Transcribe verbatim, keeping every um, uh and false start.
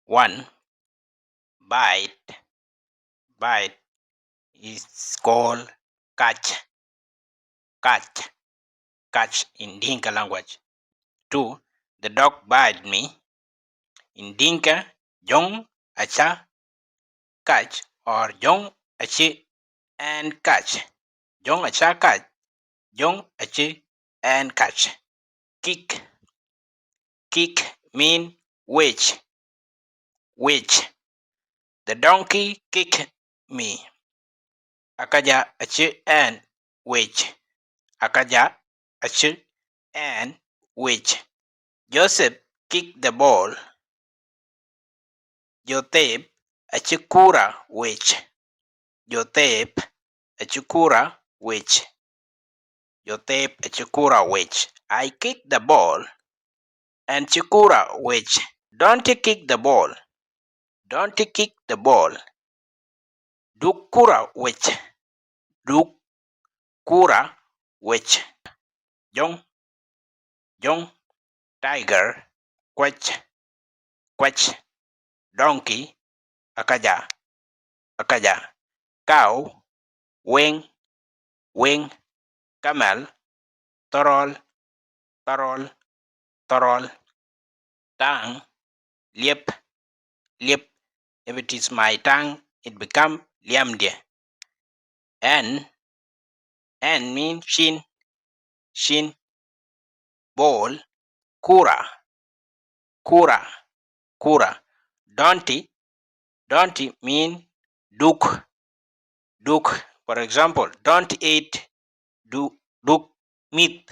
One, bite. Bite is called catch. Catch. Catch in Dinka language. Two, the dog bite me. In Dinka, jöŋ aca catch or jöŋ acï ɛn catch. Jöŋ aca catch. Jöŋ acï ɛn catch. Kick. Kick mean wec. Wec. The donkey kick me. Akaja acï ɛn wec. Akaja acï ɛn wec. Joseph kick the ball. Jothep acï kura wec. Jothep acï kura wec. Jothep acï kura wec. I kick the ball. Ɛn cï kura wec. Don't kick the ball. Don't kick the ball. Duk kura wec. Duk kura wec. Jöŋ. Jöŋ. Tiger. Kuac. Kuac. Donkey. Akaja. Akaja. Cow. Weŋ. Weŋ. Camel. Thɔrɔl. Thɔrɔl. Thɔrɔl. Taŋ. Liep. Liep. If it is my tongue, it become liamdiɛ̈. Ɛn. Ɛn mean cin. Cin. Ball. Kura. Kura. Kura. Don't. Don't mean duk. Duk. For example, don't eat du-, duk mïth.